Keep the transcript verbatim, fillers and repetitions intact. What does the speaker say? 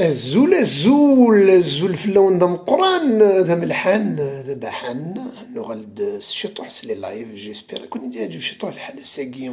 Azul, azul, azul fell-awen d ameqqran, d amelḥan, d abaḥan. Nuɣal-d s ciṭuḥ s les lives. J'espère ad ken-yeɛǧeb ciṭuḥ lḥal ass-agi.